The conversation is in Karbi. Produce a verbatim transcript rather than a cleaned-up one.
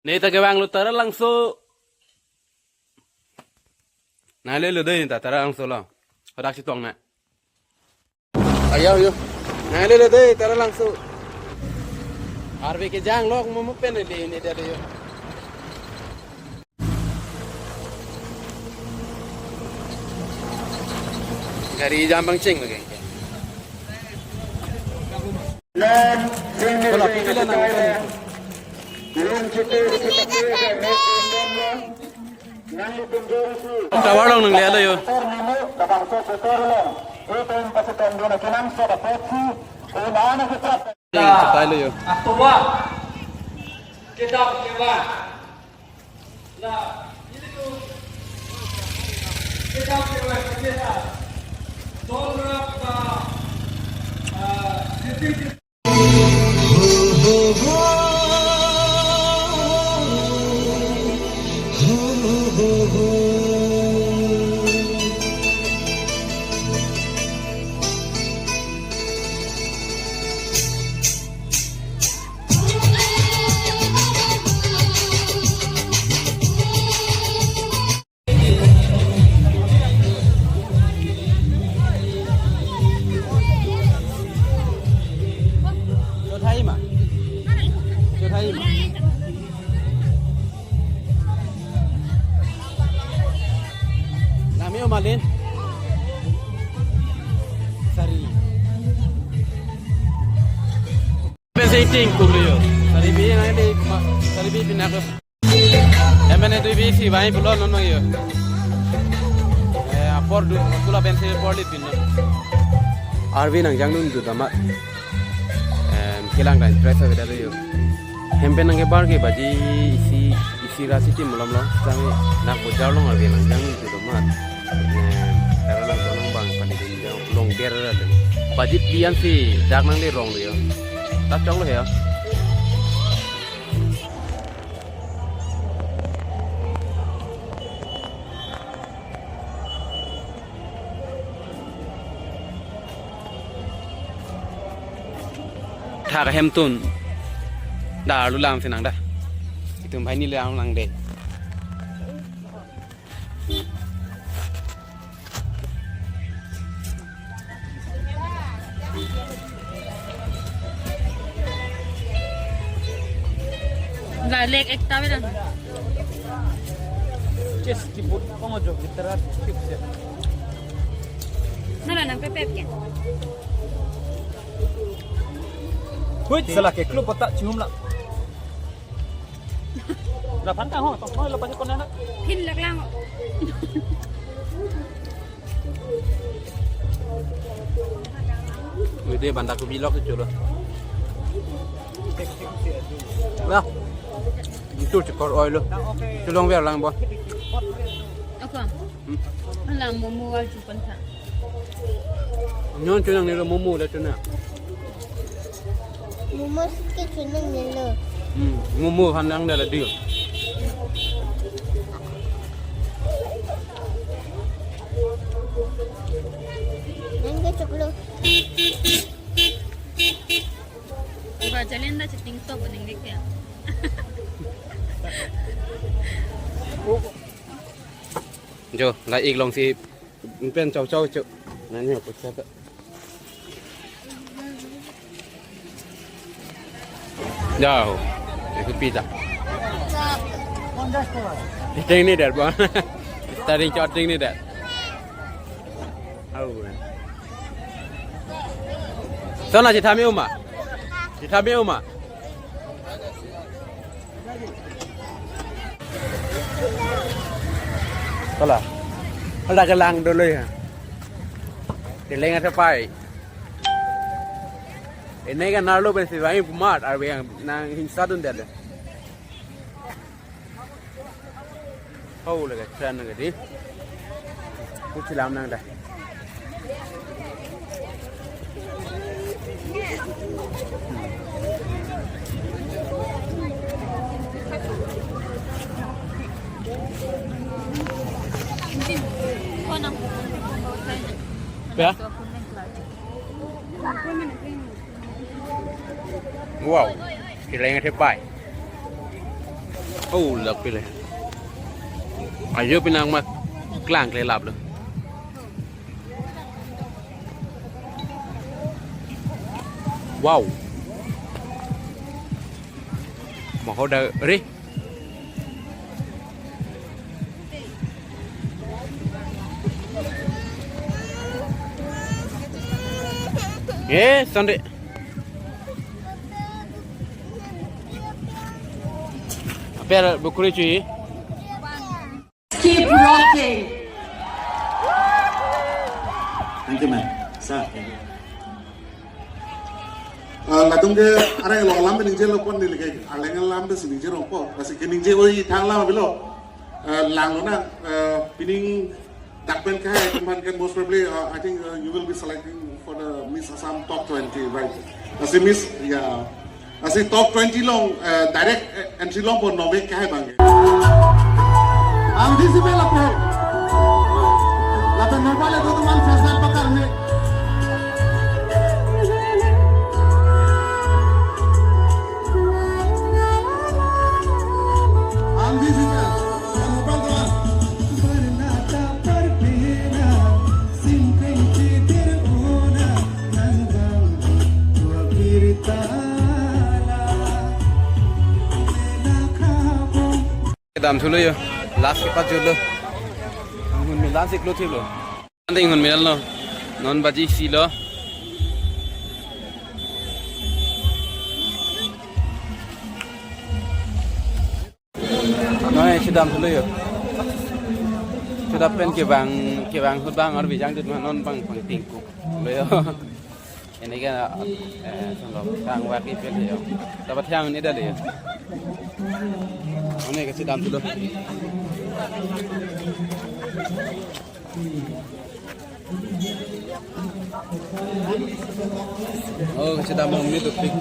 Ne ta kevanglo Taralangso. Nanglelo dei ta Taralangso lo. Hadak chetong na. Ayo, ayo. Nanglelo dei Taralangso. Arve kejang lok mo mo pen le ne dei yo. Gari jam pangcheng lagi. Kalau pilih na. Tower along nanglelo yo. Chetai lo yo. October. Kedam kewa. La, ini tu. Kedam kewa, kedam. Dollar ka, ah, Chothai ma. Chothai ma. Lami o Malin. Sari. Pensi ting kulo yo. Sari bi nai bi ma, sari bi pinako. Emene dui bi si bai pulo non mang yo. Eh, apor du, kula pensi apor li pin lo. Arve nangjang dun juda ma. Em, kelang dan press ave da yo. Hem pen nangkebar ke baji isi, isi ra si tim malom lo. Sang nang bojar along arve nangjang dun juda ma. Em, Taralangso along bang pani din jang long ber ra dun. Baji plian si dak nangle rong lo yo. Ta chok lo he yo. Thak hemtun. Da arlu lam si nang da. Itum bhai ni le ang nang de. Garlic ekta bilang. Cheese kibut kong ajo, literat chips ya. Nala nang pepep ke? Wait, salah ke klub otak cium lah. Laphan ta ho, to, mo laphan ko na na. Phin lak lang. Ui de bandakobi lok chulo. Nah. Itu chikor oil lo. Chulong ver lang bo. Ako. Hmm. Alang momo wal chupan tha. Nyon chunang nilo momo da chuna. Momo sike chunang nilo. Hmm, momo hanang da la deal. Nang ke choklo. Iba jalen da chiting to boning dikya. Jo, la ik long si pen chow chow cho. Nani ho putsa ta. Jao, itu pita. Ting ni der bon. Starting shot ting ni der. Au. Sona chithami uma. Chithami uma. Kola. Kola kelang dolo ya. Keleng athepai. Ene kan arlo pensi vangji pu amat arve nang hingsa dun dele. Ho le ka tran ka di. Kuchilam nang da. Ya? Wow, keleng athepai. Oh, lak pile. Ajo pinang mat klang kle lap lo. Wow. Mahoda re. Eh, Sunday. Apel bukuri chui. Keep rocking. Thank you, ma'am. Sir. Uh, latum ke areng lo alam pen ningje lo pon neli ke areng alam pen si ningje rong po. Lasi keningje oi thang lam avelo. Uh, lang lo na, uh, pining dak pen kahai teman kan most probably, uh, I think, uh, you will be selecting for the Miss Assam top twenty, right? Lasi Miss, yeah. Lasi top twenty along, uh, direct, uh, entry along po nove kahai bang. Ang di si bela po. Lapen mobile itu teman flash light pakar ni. Ang di si bela. Mobile teman. Kedam thulo yo, last ke pat julo. Hun milan siklo thilo. Nanti hun milan lo. Non baji isi lo. Noi, chedam thulo yo. Chedam pen kevang, kevang ahut bang arvi jangdut ma non bang pangtingkuk lo yo. Ini kan, eh, solo kang wak ipel yo. Dapat yang ini dah yo. Ini ke chedam thulo. Oh, chedam mong ni tupik.